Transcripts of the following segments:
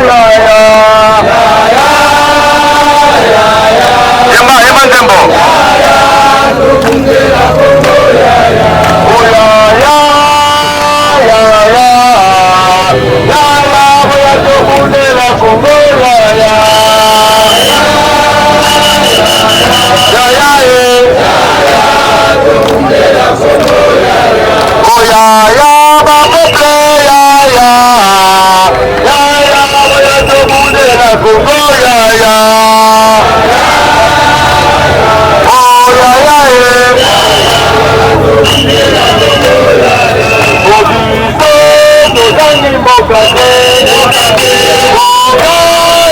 yaya. Yemba, yemba nzembo. Oh yaya, yaya, yaya, boya tobundela Congo yaya. Yaya eh. Oh yaya, ba peuple yaya. Yaya, boya tobundela Congo yaya. Oh yaya eh. Obiso tozangi mboka te. Mboka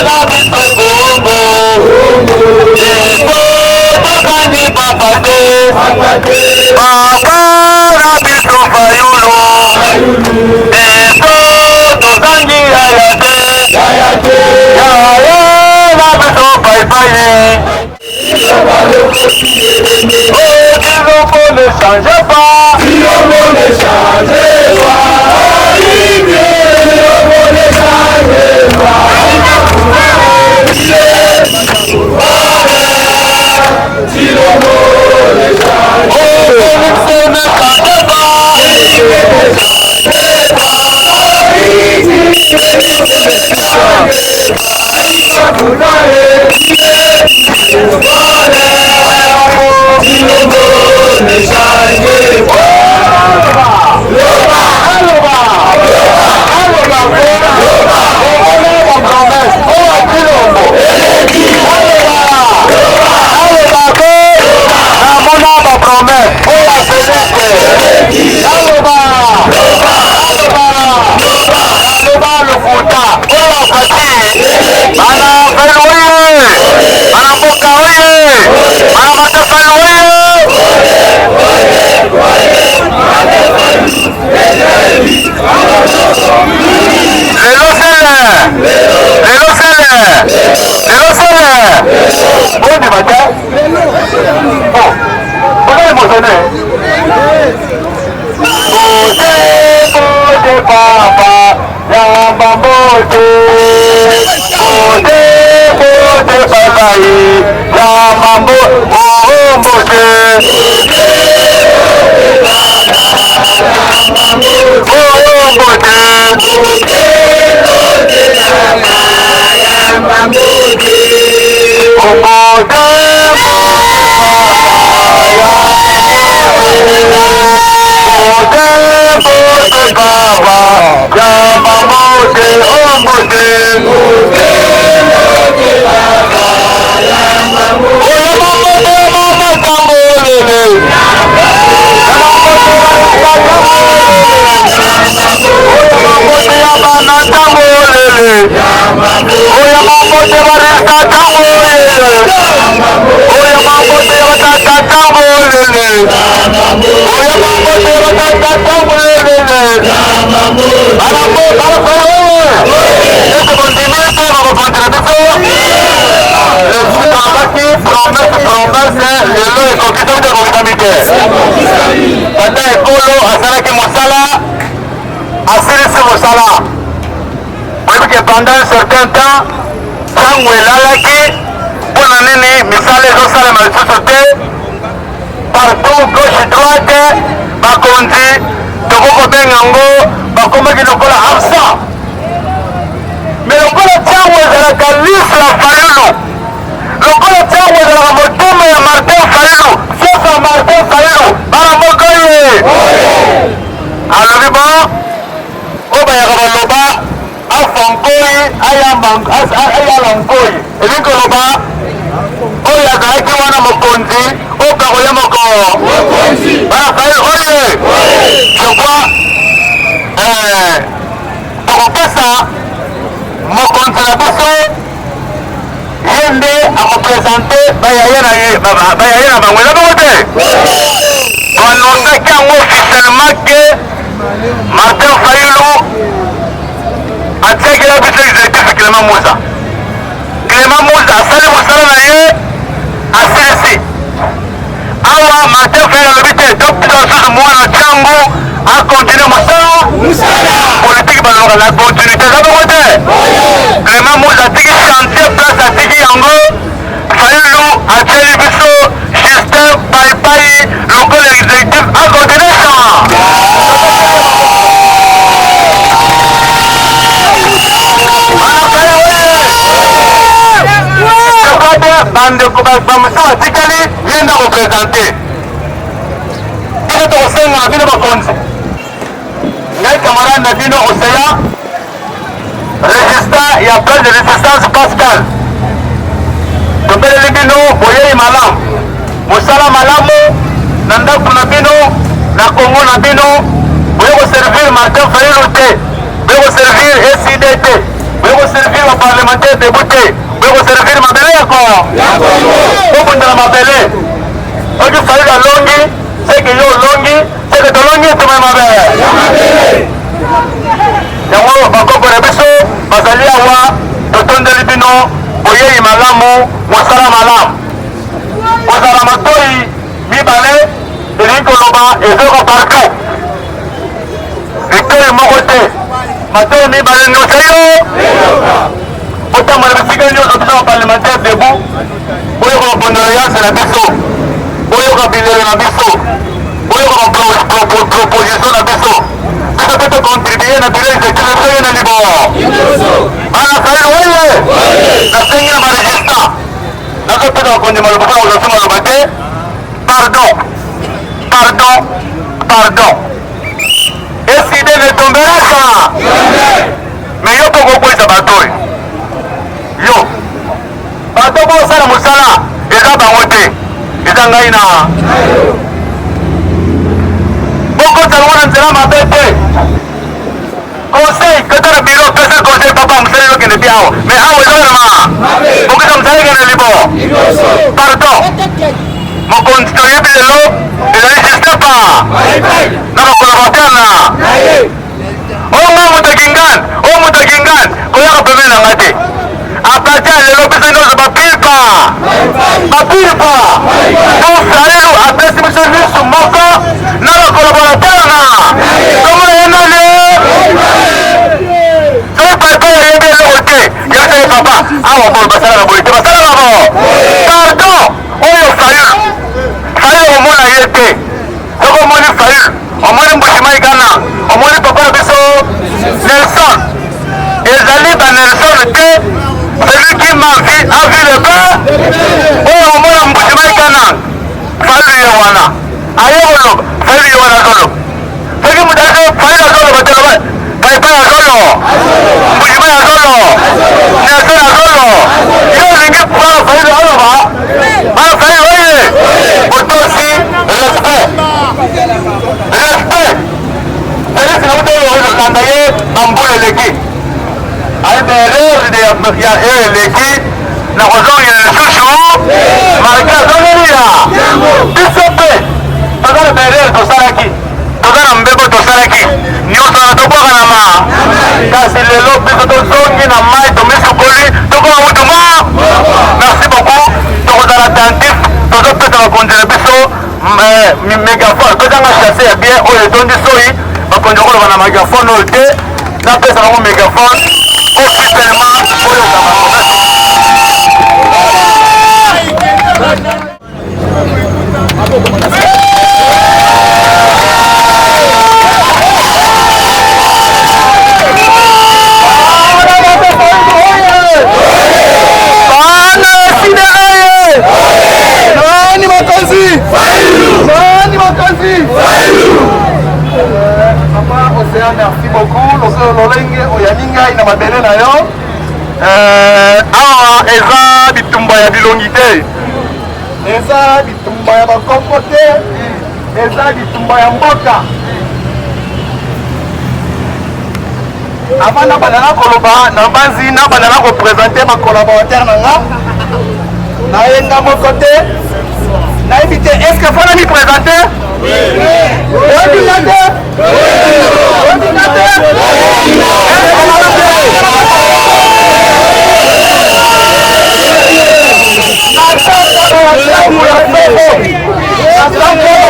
na biso Congo. Biso tozangi papa te. Papa na biso Fayulu. Biso tozangi yaya te. Yaya na biso Paipai. Oh, Tshilombo ne change pas. Tshilombo ne change pas. Tshilombo ne change pas. Tshilombo ne change Oh, Félix ne change pas. Aloba, aloba, omona ba promesse oyo Tshilombo. Aloba, aloba ko namona ba promesse oyo Félix. Aloba, aloba, aloba lokuta oyo Fatshi. Bana Fayulu oye, bana mboka oye, bana Matafali oye. Lelo sele, lelo sele, lelo sele. Bondima te? Oh, boza émotionné. Mbote, mbote papa, yamba mbote. Mbote, mbote papa ye, yamba mbote, oh mbote. Oh mbote. Oh mbote, mbote, mbote papa, yamba mbote, oh mbote. Oyo mama mama tango lele. Oyo mambote ya bana tango lele. Oyo mambote barista tango lele. Oyo mambote ya batata tango lele. Oyo mambote ya batata tango lele. Bana mbo bana oye. Ete bondimi te bakokontina biso. Tolobaki promesse, promesse lelo ekokisami te, ekokisami te. Tata ekolo asalaki mosala, asilisi mosala. Oyebi ke pendant un certain temps ntango elalaki, mpo na nini misala ezosalema lisusu te partout, gauche droite? Bakonzi tokoki kobenga yango bakomaki lokola absent. Mais lokola ntango ezalaka liso ya Fayulu, lokola ntango ezalaka motema ya Martin Fayulu, chef ya Martin Fayulu, bana moko ye alobi bon, oyo bayaka baloba afa nkoi ayamba ayala nkoi, elingi koloba oyo azalaki wana mokonzi oyo kakoya moko bana Fayulu oye. Je crois tokopesa mokonzi na biso, ye nde akopresente bayaya na ye, bayaya na bango. Eza bongo te? Toannonsaki yango officiellement ke Martin Fayulu atiakela biso exécutif Clément Muza. Clément Muza asali mosala na ye, asilisi. Awa Martin Fayulu alobi te topesa lisusu mwana Tshangu. Acontinue mosala politike, balobaka la continuité, eza bongo te? Clément Muza atiki chantier place, atiki yango. Fayulu atieli biso Justin Paipai lokola exécutif, acontinue ça. Bandeko bamosusu batikali, ye nde akopresente biso. Tokosenga na bino bakonzi, ngai camarade na bino Oseya, résistant ya place de Résistance Pascal, tobeleli bino boyei malamu, mosala malamu na ndako na bino, na Kongo na bino. Boye koservir Martin Fayulu te, boye koservir ECiDé te, boye koservir baparlementaire debout te, boye koservir mabele ya Kongo. Bobundela mabele. Soki Fayulu alongi, seke yo olongi, seke tolongi etumba ya mabele. Yango bakoko na biso bazali awa, totondeli bino boyei malamu, mosala malamu. Kozala matoi mibale elingi koloba ezoka partout, litoi moko te, matoi mibale nyonso yo botambola bisika nyonso. Biso baparlementaire debout, boyoka bacondoléance na biso, boyoka bilelo na biso, boyoka baproposition na biso. Biso mpe tocontribue na bureau exécutif, biso ye na libo bana Fayulu oye. Nasengi na barésistant, nazopesa bakonzi maloba mpona kozwa maloba te. Pardon, pardon, pardon. ECiDé ne tombera pas. Mais yo mpo kokwesa bato oyo, yo bato bosala mosala, eza bango te, eza ngai na bokota bango na nzela mabe te. Conseil kota na bureau, pesa conseil: papa, mosala ezokende te awa, mais awa ezolema, bokisa mosala ekende libo. Pardon, mokonzi toyebi lelo ezali Justin pa na bacollaborateur na oyo. Nga moto akingani, oyo moto akingani koyaka pembeni na nga te. À partir ya lelo, biso nyonso bapilpa bapilpa po Fayulu apesi biso lisu moko na bacollaborateur na komona ye nani. Soki papa ayebi eloko te, yebisaki papa awa boye, basalaka boye te, basalaka bo. Pardon, oyo Fayulu, Fayulu omona ye te. Soki omoni Fayulu, omoni Mbushimai Kana, omoni papa na biso Nelson, ezali banelson te. Celui qui m'a vu a vu le père. Oyo omona Mbushimai Kana, Fayulu ye wana aye koloba, Fayulu ye wana azoloba. Soki moto azo Fayulu azoloba te, loba Paipai azolo, Mbushimai azolo, Nelson azolo. Yo olingi bana Fayulu aloba? Bana Fayulu oye, botosi, respect, respect. Felix nauta oyo olanda ye bambula eleki, ayebi erreur ya oyo eleki na kozongela lisusu malgré azongeli ya biso. Mpe toza na baerreur tosalaki, toza na mbebo tosalaki nyonso na tobwaka na ma, kasi lelo biso tozongi na mai, tomisukoli, tokoma mutu mo. Merci beaucoup, tokozala attentif. Tozopesa bakonzi na biso mégaphone. Pesanga sachet ya bien oyo etondi soi. Bakonzi bakoloba na mégaphone oyo te, napesa bango mégaphone officiellement oyo bango. Bana sideraye, nani mokonzi? Nani mokonzi? Papa Océan, merci beaucoup. Lolenge oyani ngai na mabele na yo. Awa eza bitumba ya bilongi te, eza bitumba ya bakombo te, eza bitumba ya mboka. Avant nabanda na koloba, nabanzi nabanda na koprésenter bacollaborateur na nga. Nayenga moko te, nayebi te. Est ce que fona mi présente? Oyebi nga te? Oyebi nga te?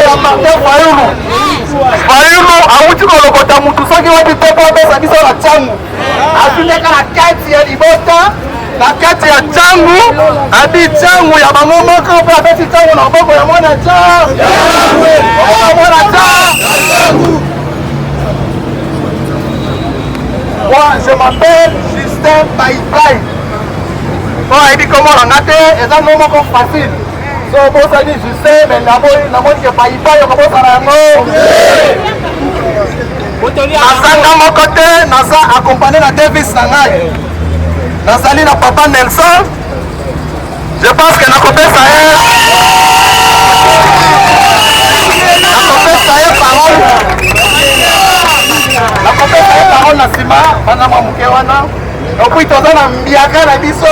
Ya Martin Fayulu. Fayulu. na biso na ntango azindaka na kati ya libota na kati ya ntango abi ntango ya bango moko mpe apesi ntango na maboko ya mwana ntango mwana ntango. Moi, je m'appelle Justin Paipai. Oyo ayebi komona nga te, eza ngo moko facile. So obosani Justin, mais namoni ke Paipai okobosana yango. Naza nga moko te, naza accompagné na Davis na ngai. Nazali na papa Nelson. Je pense que nakopesa ye nakopesa ye parole nakopesa ye parole na nsima bana mwa moke wana opui toza na mbiaka na biso.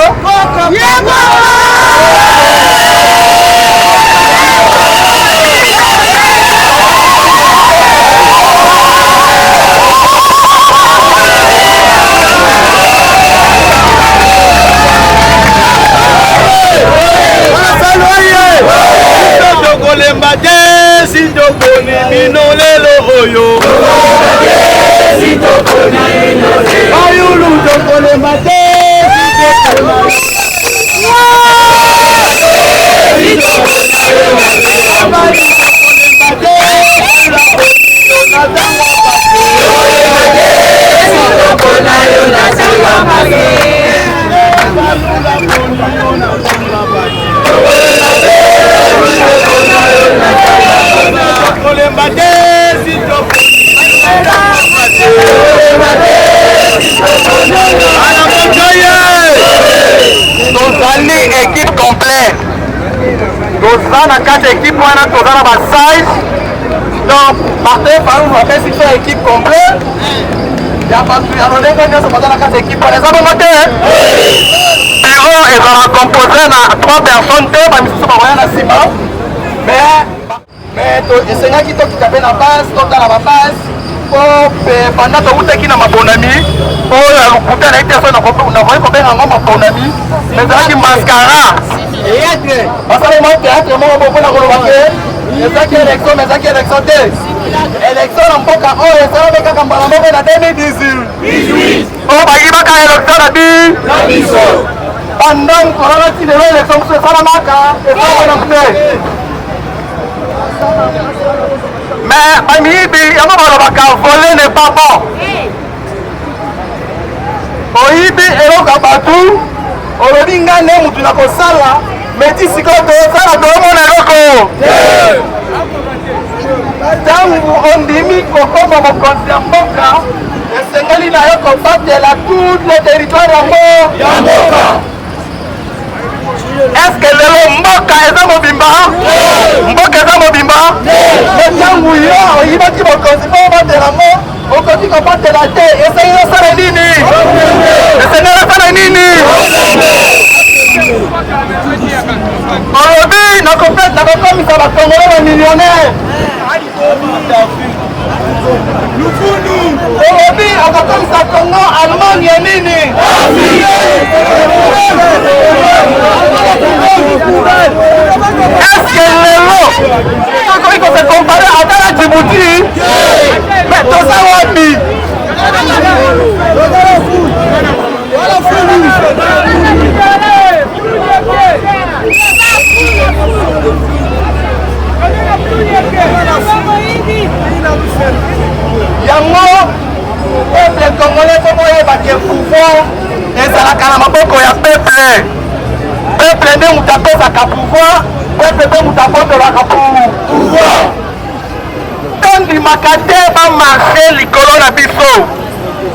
Tokolemba te si toponi bino lelo oyo. Fayulu, tokolemba te si tokolemba te si Tozali équipe complète, toza na kati ya équipe wana, toza na basize. Donc Martin Fayulu apesi biso équipe complète ya bato ya lolenge nyonso baza na kati ya équipe wana. Eza bongo te, bureau ezala composé na 3 personnes te, bamisusu bakoya na nsima. Mais esengaki tokita mpe na base, totala babase, mpo banda towutaki na maponami oyo ya lokuta na ye te. So nakoki kobenga yango maponami, mais ezalaki mascara, basalaki mwa théâtre moko bo mpona koloba ke ezalaki élection, mais ezalaki élection te. Élection na mboka oyo esalami kaka mbala moko na 2018, oyo bayibaka élection na biso. Banda mokolo wana ti lelo, élection mosusu esalamaka esalamaka te. Mais bamiyibi yango balobaka voler n'est pas bon. Oyibi eloko ya bato, olobi ngai nde motu na kosala, mais ti sikoyo tozosala, toomona eloko. Ntango ondimi kokoma mokonzi ya mboka, esengeli na yo kobatela tout le territoire ya mboka. Est-ce lelo mboka eza mobimba? Mboka eza mobimba? Mais ntango yo oyibaki mokonzi mpo obatela ngo, okoki kobatela te. Esengeli osala nini? Esengeli osala nini? Olobi nakokomisa bakongolo bamillionnaire, olobi okokomisa Congo Allemagne ya nini? Est-ce lelo tokoki kose comparer ata na Djibouti? Mais toza wapi? Yango peuple congolais, faut boyeba ke pouvoir ezalaka na maboko ya peuple. Peuple nde moto apesaka pouvoir, peuple mpe moto abotolaka pouvoir. Tondimaka te bamarche likolo na biso,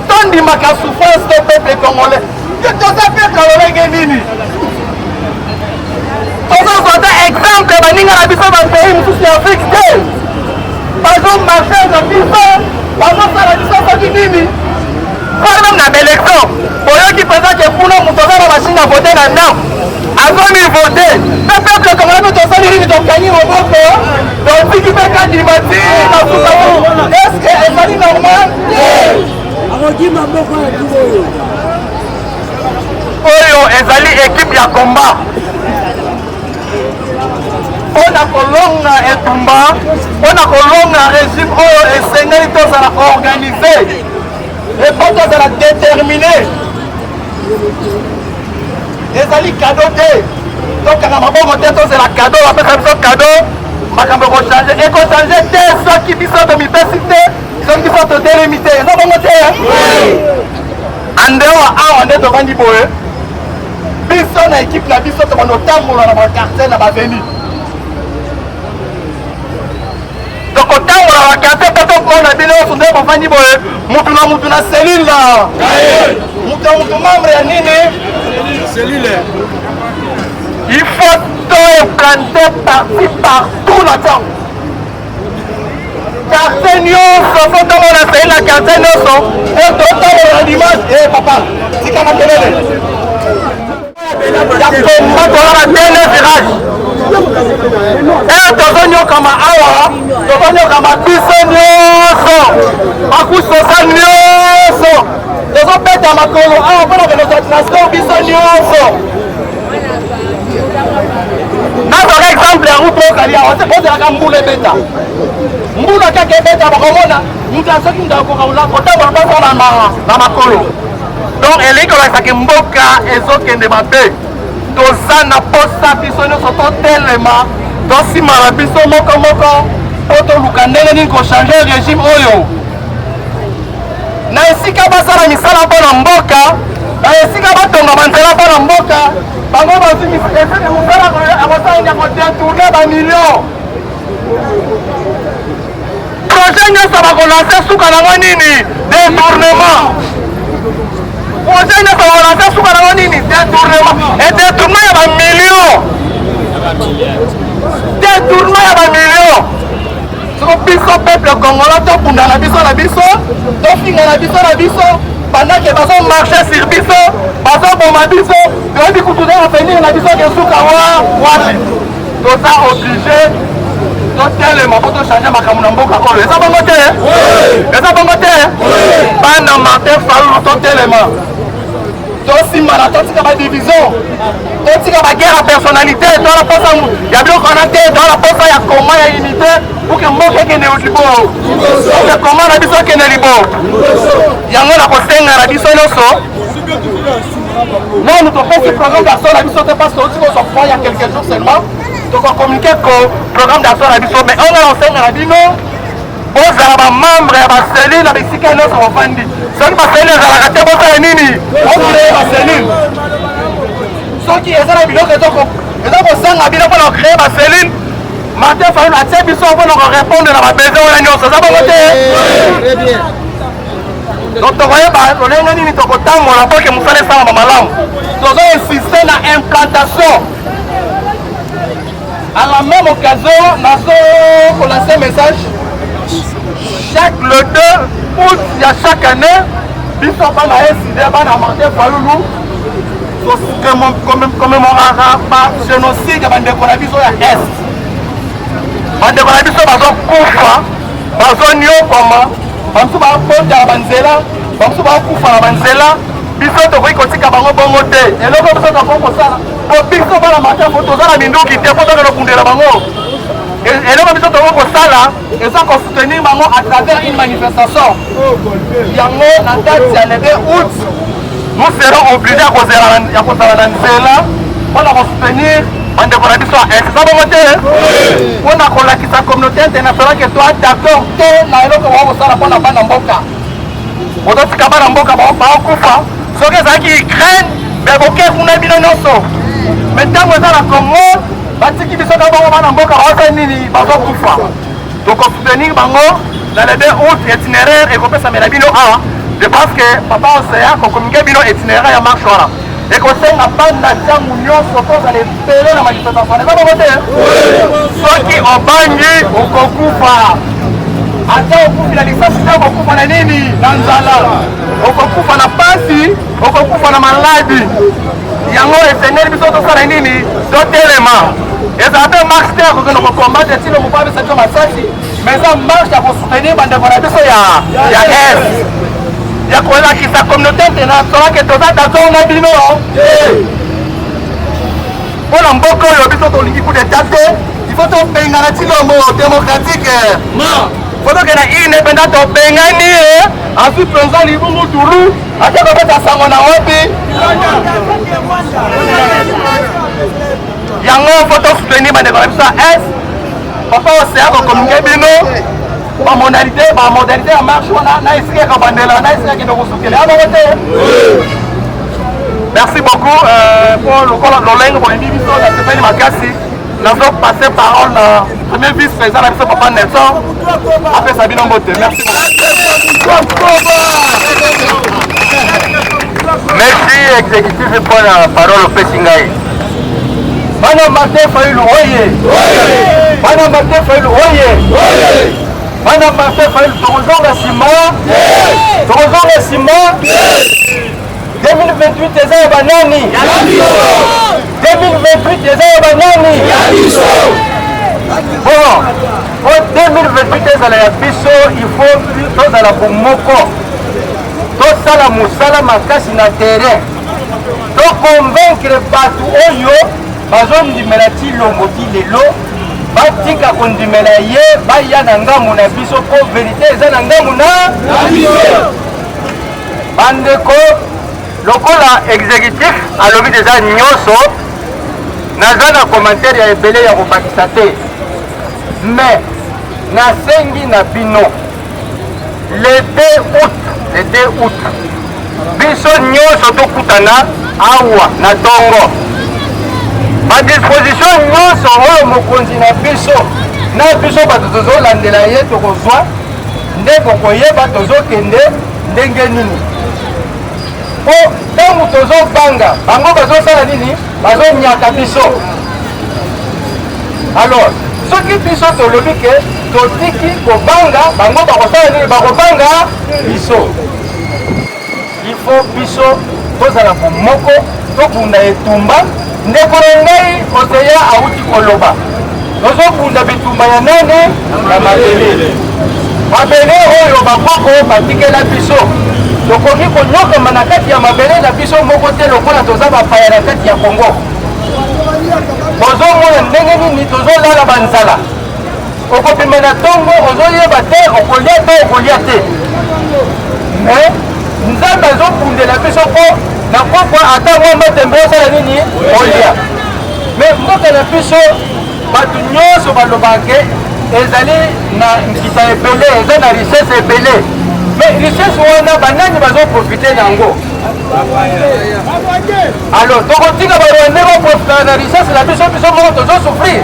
tondimaka souffrance te. Peuple congolais, toza peuple lolenge nini? Tozozwa ata exemple baninga na biso, bapays mosusu ya Afrique te, bazomarche na biso, bazosala biso soki nini. Wana même na baélection, boyoki mpenza ke kuna moto aza na machine ya vote na ndako, azomi vote. Mpe peuple congolais mpe tosali nini? Tokangi maboko, totiki mpe kandima ti na suka. Est ce que ezali normal? Akokima mboka na tour oyo. Oyo ezali équipe ya combat mpona kolonga etumba, mpona kolonga régime oyo. Esengeli tozala organisé. Il faut tozala déterminé. Ezali cadeau te. Tokanga maboko te, tozela cadeau, bapesa biso cadeau, makambo ekochange. Ekochange te soki biso tomipesi te, soki biso totelemi te. Eza bongo te? Andewa awa nde tovandi boye, biso na ekipe na biso tobanda kotambola na baquartier na baveni, tokotambola na quartier mpo tomona bino nyonso nde bovandi boye, mutu na mutu na cellule na mutu na mutu membre ya nini cellule. Il faut toimplante parti partout na ntango quartier nyonso, fo tomona cellule na quartier nyonso po totambola dimanche. E papa, tika makelele ya komba, toza na dernier virage e tozonyokama awa, tozonyokama biso nyonso, bakusosa nyonso, tozobeta makolo awa mpona kozwa transport biso nyonso. Nazwaka exemple ya route ozali awa, ozelaka mbula ebeta, mbula kaka ebeta, bakomona moto soki moto akoka kotambola mpasa na makolo. Donc elingi kolakisaki mboka ezokende mabe. Toza na posa biso nyonso totelema, tosima na biso moko moko mpo toluka ndenge nini kochange régime oyo. Na esika basala misala mpo na mboka, na esika batonga banzela mpo na mboka, bango bazwi mosala akosala ya kodétourner bamillion. Projet nyonso bakolancer, suka nango nini? Détournement. Projet nyonso bakolancer, suka nango nini? Détournement. E détournement ya bamillion, détournement ya bamillion. Soko biso peuple congolais tobunda na biso na biso, tofinga na biso na biso, pendant ke bazomarche sur biso, bazoboma biso, toyebi kutu te avenir na biso kesuka wa wapi. Toza obligé totelema mpo tochange makambo na mboka oyo. Eza bongo te? Eza bongo te? Bana Martin Fayulu, totelema, tosimbana, totika badivision, totika baguerre ya personnalité. Toala mposa ya biloko wana te, toala mposa ya koma ya unité pour que mboka ekende libo, pour que koma na biso ekende libo. Yango na kosenga na biso nyonso, nanu topesi programme d'action na biso te, parce que outi kozwa foi ya quelques jours seulement, tokocommuniquer ko programme d'action na biso. Mais onga na kosenga na bino, bozala bamembre ya bacellule na bisika nyonso bofandi. Soki bacellule ezalaka te, bosala nini? Bocréer bacellule. Soki eza na biloko eza kosanga bino mpona kocréer bacellule, Martin Fayulu atie biso mpona korépondre na babesoin wana nyonso. Eza bongo te? Donc tokoyeba lolenge nini tokotambola mpo ke mosala esalama malamu. Tozo insiste na implantation. À la même occasion, nazo kolancer message: chaque le 2 août ya chaque année, biso bana ECiDé, bana Martin Fayulu, commémorera bagénocide ya bandeko na biso ya Est. Bandeko na biso bazokufa, bazoniokwama, bamosusu bakota na banzela, bamosusu bakufa na banzela. Biso tokoki kotika bango bongo te. Eloko biso tokoki kosala, po biso bana Martin fo toza na minduki te mpo tokende kobundela bango, eloko biso tokoki kosala eza kosoutenir bango à travers une manifestation. Yango na date ya le 2 août, nous serons obligés ya kozala na nzela mpona kosoutenir bandeko na biso ya Est. Eza bongo te? Mpona kolakisa communauté internationale ke toa d'accord te na eloko bao kosala mpona bana mboka. Bozotika bana mboka baokufa. Soki ezalaki Ukraine, me boke kuna bino nyonso, me ntango eza na Congo, batiki biso ka bango. Bana mboka baosali nini? Bazokufa. Tokosoutenir bango na le 2 août. Itinéraire ekopesamela bino awa. Je pense que papa Océan kocommuniquer bino itinéraire ya marche wana. Ekosenga banda ntango nyonso tozala ebele na manifestation. Eza bongo te? Soki obangi, okokufa. Ata okufi na lisasi te, okokufa na nini? Na nzala, okokufa na pasi, okokufa na maladi. Yango esengeli biso tosala nini? Totelema. Ezala mpe marche te ya kokende kocombattre tino mopabisa biso masasi, mais eza marche ya kosoutenir bandeko na biso ya Est, ya kolakisa communauté internationale ke toza d'accord na bino mpona mboka oyo. Biso tolingi coup d'état te. Il faut tobengana Tshilombo démocratique. Po tokende na urne mpenza tobengani ye, azwi mpenza libungu tulu, ake kopesa sango na wapi? Yango fo tosoutenir bandeko na biso ya est. Papa Océan kokomunike bino bamodalité bamodalité ya marche wana na esika ekobandela na esika ekende kosukela ya bongo te. Merci beaucoup mpo lokola lolenge boyebi biso, nasepeli makasi. Nazo passe parole na premier vice président na biso, papa Nelson, apesa bino mbote. Merci. Merci exécutif mpo na parole opesi ngai. Bana Martin Fayulu oye! Bana Martin Fayulu oye! Bana Martin Fayulu, tokozonga nsima, tokozonga nsima. 2028 eza ya banani? 2028 eza ya banani? Bon, po 2028 ezala ya biso, il faut tozala bomoko, tosala mosala makasi na terrain, toconvaincre bato oyo bazondimela Tshilombo ti lelo batika kondimela ye, baya na ngambo na biso, mpo verité eza na ngambo na biso. Bandeko, lokola exécutif alobi deja nyonso, naza na commentaire ya ebele ya kobakisa te, mais nasengi na bino, le 2 août, le 2 août, biso nyonso tokutana awa na ntongo. Badisposition nyonso oyo mokonzi na biso na biso bato tozolandela ye tokozwa, nde bokoyeba tozokende ndenge nini. Mpo ntango tozobanga, bango bazosala nini? Bazonyata biso. Alors soki biso tolobi ke totiki kobanga, bango bakosala nini? Bakobanga biso. Il faut biso tozala bomoko, tobunda etumba. Ndeko na ngai Oseya awuti koloba, tozobunda bitumba ya nani? Ya mabele. Mabele oyo bakoko batikela biso, tokoki konyokama na kati ya mabele na biso moko te lokola toza bapaya na kati ya Kongo. Bozomona ndenge nini tozolala banzala, okobima na ntongo ozoyeba te okolia te okolia te, mais Nzambe azobundela biso mpo na pokwa ata mwa matembe osala nini olia. Mais mboka na biso, bato nyonso balobaka ke ezali na nkita ebele, eza na richesse ebele, mais richesse wana banani bazoprofite na yango? Alors tokotika barwandais baprofitaka na richesse na biso, biso moko tozosouffrir.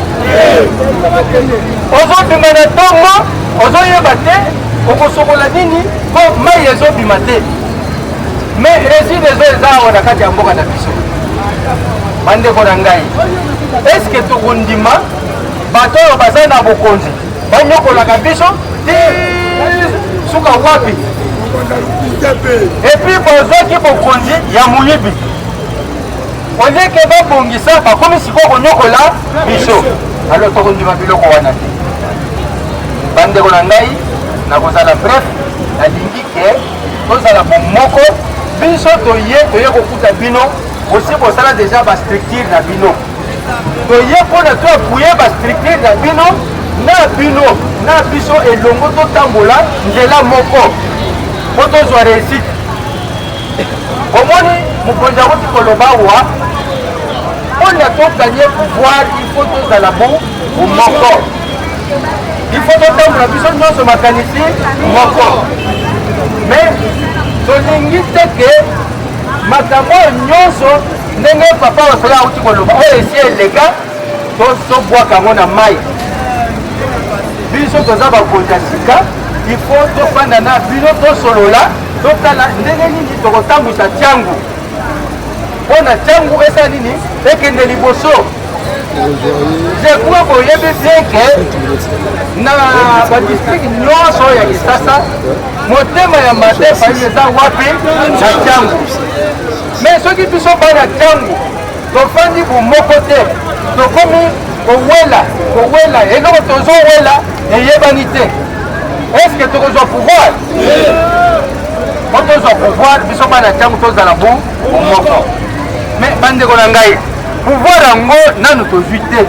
Ozobima na ntongo, ozoyeba te okosokola nini mpo mai ezobima te, mais réside ezo eza awa na kati ya mboka na biso. Bandeko na ngai, eske tokondima bato oyo baza na bokonzi banyokolaka biso ti suka wapi? Et puis bozwaki bokonzi ya moyibi, oleke babongisa, bakomi sikoyo konyokola biso. Alors tokondima biloko wana te. Bandeko na ngai, nakozala bref. Nalingi ke tozala bomoko. Biso toye, toye kokuta bino osi bosala deja bastructure na bino. Toye mpona to appuyer bastructure na bino, na bino na biso elongo, totambola nzela moko mpo tozwa réussite. Omoni, mokonzi awuti koloba wa mpona toganye pouvoir, il faut tozala bo bomoko, il faut totambola biso nyonso makanisi moko. Mais tolingi te ke makambo oyo nyonso, ndenge papa Wasola auti koloba, oyo esi eleka, tobwaka yango na mai. Biso toza bakonzi ya sika, il faut tofanda na bino, tosolola, totala ndenge nini tokotambwisa Tshangu mpo na Tshangu esala nini, ekende liboso. Je crois boyebi bien ke na badistrict nyonso ya Kisasa, motema ya Martin Fayulu eza wapi? Na Tshangu. Mais soki biso bana Tshangu tofandi bomoko te, tokomi kowela kowela, eloko tozowela eyebani te, est-ce tokozwa pouvoir? Po tozwa pouvoir, biso bana Tshangu tozala bo bomoko. Mais bandeko na ngai, pouvoir yango nanu tozwi te,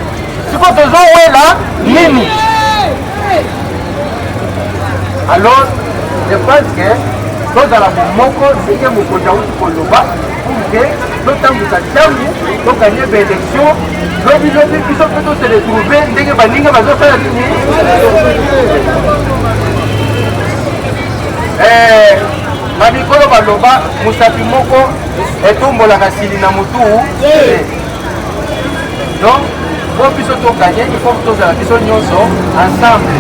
sikoyo tozowela nini? Alors je pense que tozala bomoko ndenge mokonzi auti koloba pour que totambwisa ntango toganye baélection lobi lobi biso mpe tose retrouve ndenge baninga bazosala nini. Eh, na mikolo baloba mosapi moko etombolaka sili na motu te. Donc po biso toganye, il faut tozala biso nyonso ensemble.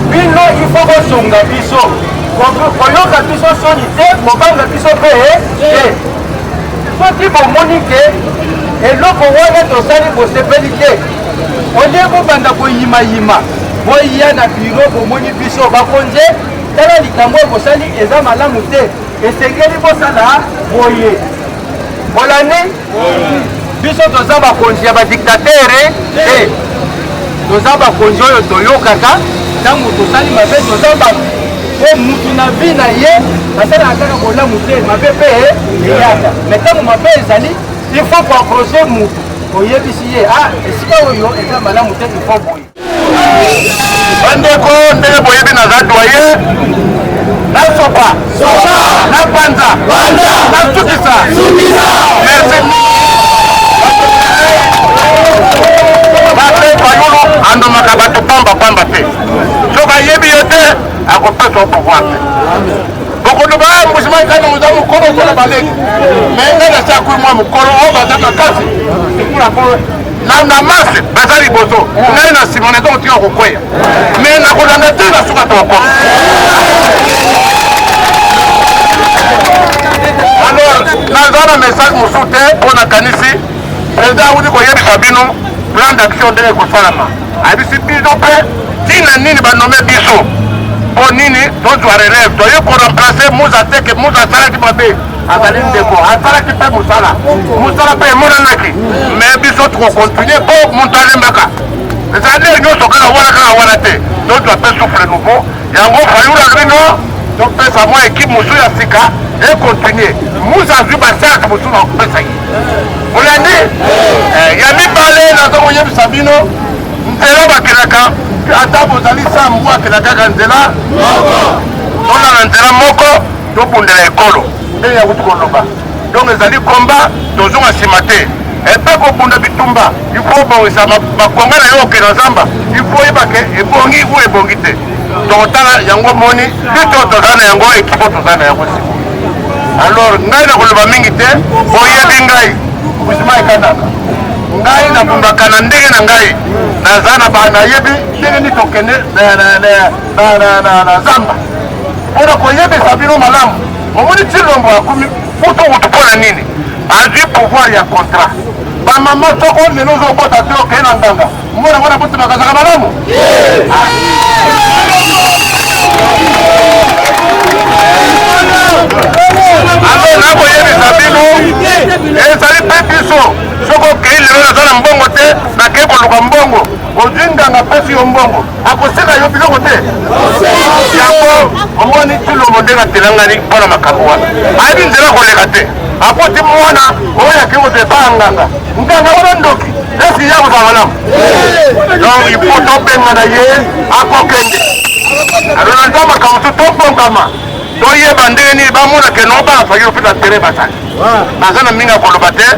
Bino il faut kosunga biso, koyoka biso soni te, kobanga biso mpe te. Soki bomoni ke eloko wana tosali bosepeli te, olie bobanda koyimayima, boya na biro, bomoni biso bakonzi, tala likambo oyo bosali eza malamu te, esengeli bosala boye. Bolandi biso, toza bakonzi ya badictatere te, toza bakonzi oyo toyokaka ntango tosali mabe. Toza bato po mutu na vie na ye asalaka kaka bolamu te, mabe mpe eyaka. Mais ntango mabe ezali, il faut koapproche mutu, oyebisi ye: ah, esika oyo eza malamu te, il faut boye. Bandeko, ndenge boyebi, naza doyen. Nasopa, napanza, nasukisa. Merci. Martin Fayulu andomaka bato pamba pamba te. Soki ayebi yo te, akopesa yo pouvoir te. Bokoloba mbusima ekana moza mokolo ozala baleki, me ngai nasi akui mwa mokolo oyo baza makasi ekula po na mase baza liboso, ngai na nsima naza kotika kokweya, me nakolanda te na suka tokoma. Alors naza na message mosusu te, mpo nakanisi président awuti koyebisa bino plan d'action ndenge ekosalama. Ayebisi bino mpe ntina nini banome biso, mpo nini tozwa relève, toye koremplace Muza teke. Muza asalaki mabe, azali ndeko, asalaki mpe mosala, mosala mpe emonanaki, mais biso tokocontinue mpo moto alembaka. Ezali nyonso kaka wana, kaka wana te, tozwa mpe souffle nouveau. Yango Fayulu alobi no, topesa mwa équipe mosusu ya sika econtinue. Muza azwi basarte mosusu na kopesa ye. Olandi ya mibale, naza koyebisa bino nzela bakendaka, ata bozali sa mbwa, akenda kaka nzela. Tolala nzela moko, tobundela ekolo ndenge yakuti koloba. Donc ezali komba, tozonga nsima te. Epe kobunda bitumba, il faut obongisa bakonga na yo. Okende na zamba, il faut oyeba ke ebongi ou ebongi te. Tokotala yango moni biso toza na yango, équipe toza na yango sikoyo. Alors ngai nakoloba mingi te, boyebi ngai kusima ekanaka ngai nabundaka na ndenge na ngai, naza na ba nayebi ndenge nini tokende na zamba mpona koyebisa bino malamu. Omoni Tshilombo akomi kutu kutu mpo na nini? Azwi pouvoir ya contrat. Bamama, soko lelo ozobota te, okei na nganga, mwana wana botemaka azaka malamu. Alors nakoyebisa bino, ezali mpe biso, soki okei lelo, naza na mbongo te, nakei koluka mbongo, ozwi nganga, apesi yo mbongo, akoseka yo biloko te. Yango omoni Tshilombo ndenge atelangani mpona makambo wana, ayebi nzela koleka te, akoti mwana oyo akei kozwa epai ya nganga, nganga wana ndoki, eske ya kozala malamu? Donc il faut tobengana ye, akokende. Alors na nzambe makambo tu tobongama, toyeba ndenge nini bamona ke no bana Fayulu mpe na terrain bazali, baza na mingi ya koloba te.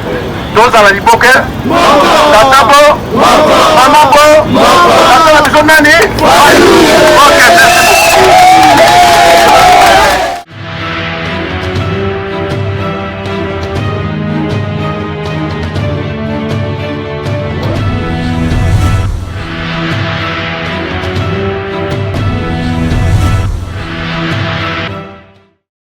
Tozala liboke, tata bo, mama bo.